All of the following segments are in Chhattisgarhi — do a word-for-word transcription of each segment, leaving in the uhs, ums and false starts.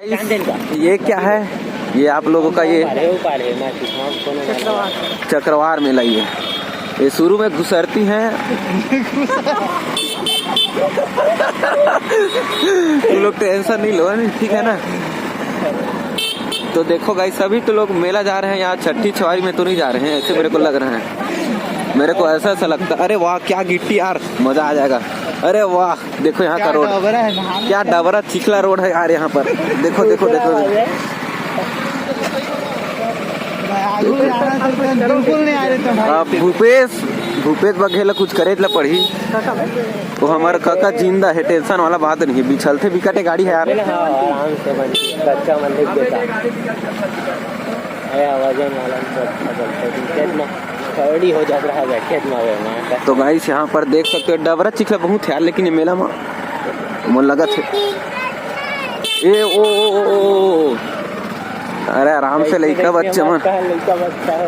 ये क्या है? ये आप लोगों का ये चक्रवार मेला, ये ये शुरू में घुसरती हैं। तुम लोग टेंशन नहीं लो, नहीं, ठीक है ना? तो देखो गाइस, सभी तो लोग मेला जा रहे हैं, यहाँ छठी छवारी में तो नहीं जा रहे हैं, ऐसे मेरे को लग रहा है, मेरे को ऐसा ऐसा लगता है। अरे वाह, क्या गिट्टी यार, मजा आ जाएगा। अरे वाह, देखो यहाँ का रोड, क्या डबरा चिखला रोड है यार यहाँ पर। देखो, देखो, देखो। बिल्कुल नहीं आ रहे तो भाई। भूपेश, भूपेश बघेल ला कुछ करे ला पड़ही। वो हमार काका जिंदा है, टेंशन वाला बात नहीं है। बिछलते बिकटे गाड़ी है यार। आराम से बन, कच्चा मन लिख देता। अरे, वजन वाला में तो अच्छा चलता है, खेत में खड़ी हो जाता है, खेत में। तो गाइस, यहाँ पर देख सकते हो, डबरा चिखला बहुत है यार, लेकिन ये मेला में मोर लगत है। ए, ओ, ओ, ओ, ओ, ओ। अरे, आराम से, लइका बच्चा मन। लइका बच्चा हो।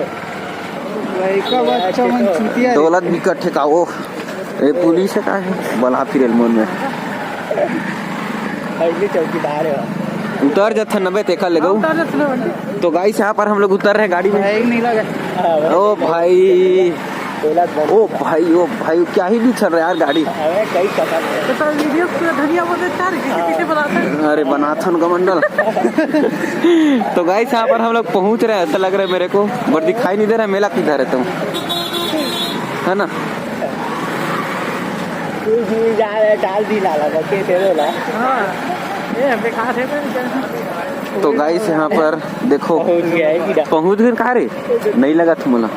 लइका बच्चा मन चुतिया रे। दौलत बिकट है का वो? ए, पुलिस है का है? बला फिर एलमोन में। अगली चौकीदार है। उतर जाथन नबे, तेखा ले गऊ। उतर जाथन नबे। तो गाइस, यहाँ पर हम लोग उतर रहे हैं गाड़ी में। बैग नहीं लगा। ओ भाई, ओ भाई, ओ भाई, क्या ही बिछल रहा है यार गाड़ी। अरे, कई पता नहीं। तो वीडियो पूरा धनिया बोलते चार किसी पीछे बनाते हैं। अरे, बनाथन का मंडल। तो गाइस, यहाँ पर हम लोग पहुँच रहे हैं, ऐसा लग रहा है मेरे को, पर दिखाई नहीं दे रहा है मेला किधर है, तो है ना? तू दूर जा रहा है, डाल दी लाला, बच्चे तेरे ला। हाँ, ये बेकार है तो। तो गाइस, यहाँ पर देखो, पहुंच गया है सीधा। पहुंच गए का रे? नहीं लगा था मोला।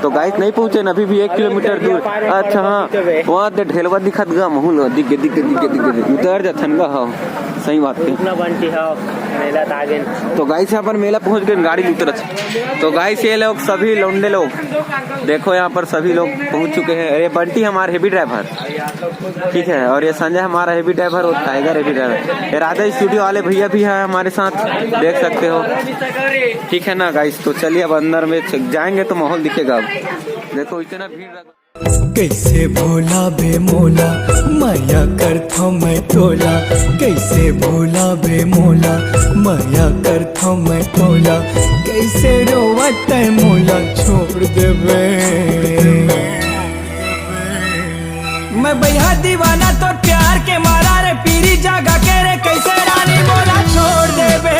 तो गाइस, नहीं पहुंचे ना, अभी भी एक किलोमीटर दूर। अच्छा हाँ, वहाँ ते ढेलवा दिखत गा, महूल दिख गए, दिख गए, दिख गए, दिख गए। उतर जाथन गा, हाँ, सही बात है। इतना बंटी है, मेला त आ गए। तो गाइस, यहाँ पर मेला पहुंच गए, गाड़ी में उतरत। तो गाइस, ये लोग सभी लौंडे लोग, देखो यहाँ पर सभी लोग पहुंच चुके हैं। अरे बंटी हमारे हेवी ड्राइवर, ठीक है, और ये संजय हमारा हेवी ड्राइवर और टाइगर हेवी ड्राइवर। ये राजा स्टूडियो वाले भैया भी हैं हमारे साथ, देख सकते हो, ठीक है ना गाइस। तो चलिए, अब अंदर में जाएंगे तो माहौल दिखेगा। अब देखो, इतना भीड़ लगा। कैसे भोला बे मोला, मया करथो मैं तोला। कैसे भोला बे मोला, मया करथो मैं तोला। कैसे रोवत है मोला छोड़ देबे। मैं बइहा दीवाना तोर प्यार के मारा रे, पीरी जागा के रे, कैसे रानी मोला छोड़ देबे।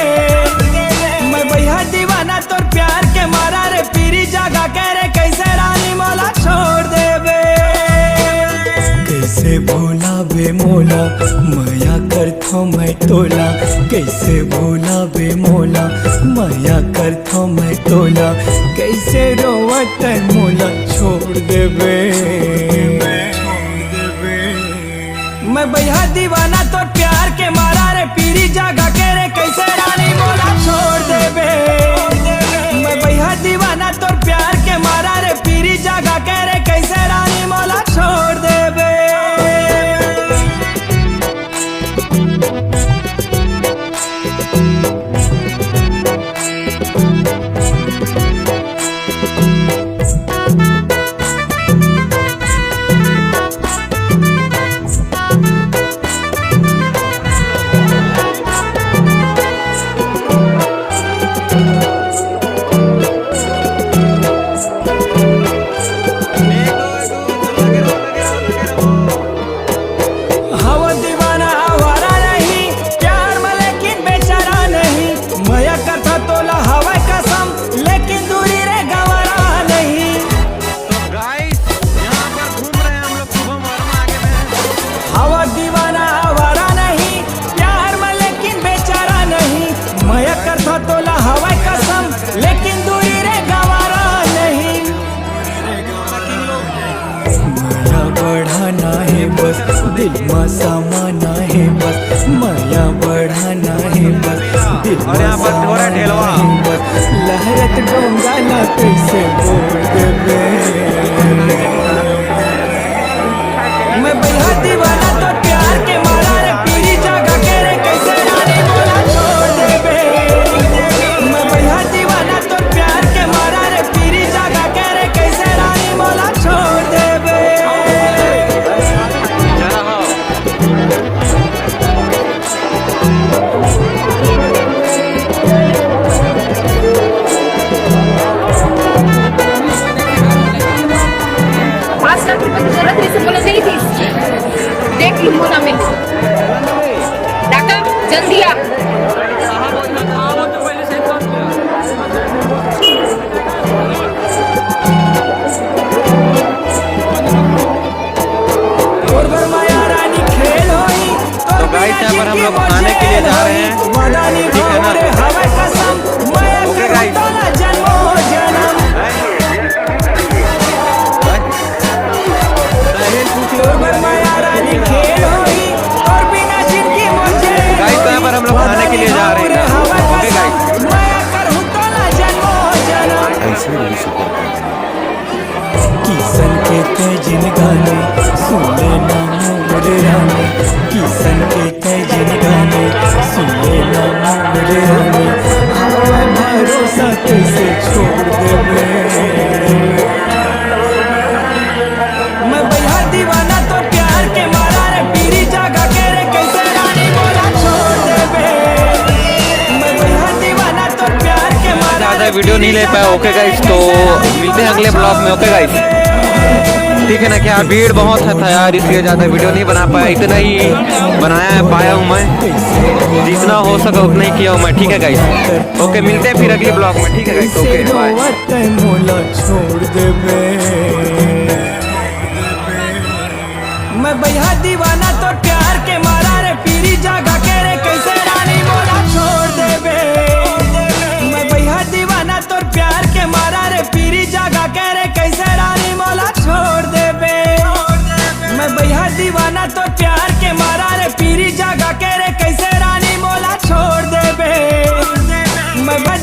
मैं बइहा दीवाना तोर प्यार के मारा रे, पीरी जागा के रे, कैसे रानी मोला छोड़ देबे। कैसे भोला बे मोला, मया करथो मैं तोला। कैसे भोला बे मोला, मया करथो मैं तोला। कैसे रोवत है मोला छोड़ देबे। मैं बइहा दीवाना तोर प्यार के मारा रे, पीरी जागा के रे, कैसे रानी मोला छोड़ देबे। मैं बइहा दीवाना तोर प्यार के मारा रे, पीरी जागा के रे, कैसे रानी मोला छोड़ देबे। हवा दीवाना आवारा नहीं, प्यार में लेकिन बेचारा नहीं। मया करथा तोला हवय कसम, लेकिन दूरी रे गवारा नहीं। तो गाइस, यहाँ पर घूम रहे हैं हम लोग, शुभम वर्मा आगे में। हवा दीवाना आवारा नहीं, प्यार में लेकिन बेचारा नहीं। मया करथा तोला हवय कसम, लेकिन दूरी रे गवारा नहीं। मया बढ़ाना है बस, दिल मा समाना है बस। मया बढ़ाना है बस, दिल मा समाना है बस। लहरत डोंगा ला कैसे बोल देबे। मैं बइहा दीवाना तोर प्यार के मारा रे, पीरी जागा के रे, कैसे रानी मोला छोड़ देबे। मैं बइहा दीवाना तोर प्यार के मारा रे, पीरी जागा के रे, कैसे रानी मोला छोड़ देबे। तो गाइस, यहाँ पर हम लोग खाने के लिए जा रहे हैं, ठीक है ना? ओके गाइस। गाइस, यहाँ पर हम लोग खाने के लिए जा रहे हैं। ओके गाइस। ऐसे नहीं सुपर। किसन के तै जिन गाने सुन लेना मोर रानी, किसन के तै जिन गाने सुन लेना मोर रानी, हवा भरोसा कैसे छोड़ देबे। मैं बइहा दीवाना तो प्यार के मारा रे, पीरी जागा के रे, कैसे रानी मोला छोड़ देबे। मैं बइहा दीवाना तो प्यार के मारा ज़्यादा वीडियो नहीं ले पाया। ओके गाइस, तो मिलते हैं अगले ब्लॉग में। ओके गाइस, ठीक है ना? क्या भीड़ बहुत है था यार, इसलिए ज़्यादा वीडियो नहीं बना पाया। इतना ही बनाया है, पाया हूँ मैं, जितना हो सका उतना ही किया हूँ मैं। ठीक है गाइस, ओके, मिलते हैं फिर अगले ब्लॉग में। ठीक है गाइस, ओके, बाय। मोला छोड़ देबे। मैं बइहा दीवाना तो प्यार के मारा रे, पीरी जागा के रे, कैसे रानी मोला छोड़ देबे। मैं बइहा दीवाना तो प्यार के मारा रे, पीरी जागा के रे, कैसे रानी मोला छोड़ देबे। मैं बइहा दीवाना तो प्यार के मारा रे, पीरी जागा के रे, कैसे रानी मोला छोड़ देबे। मैं बइहा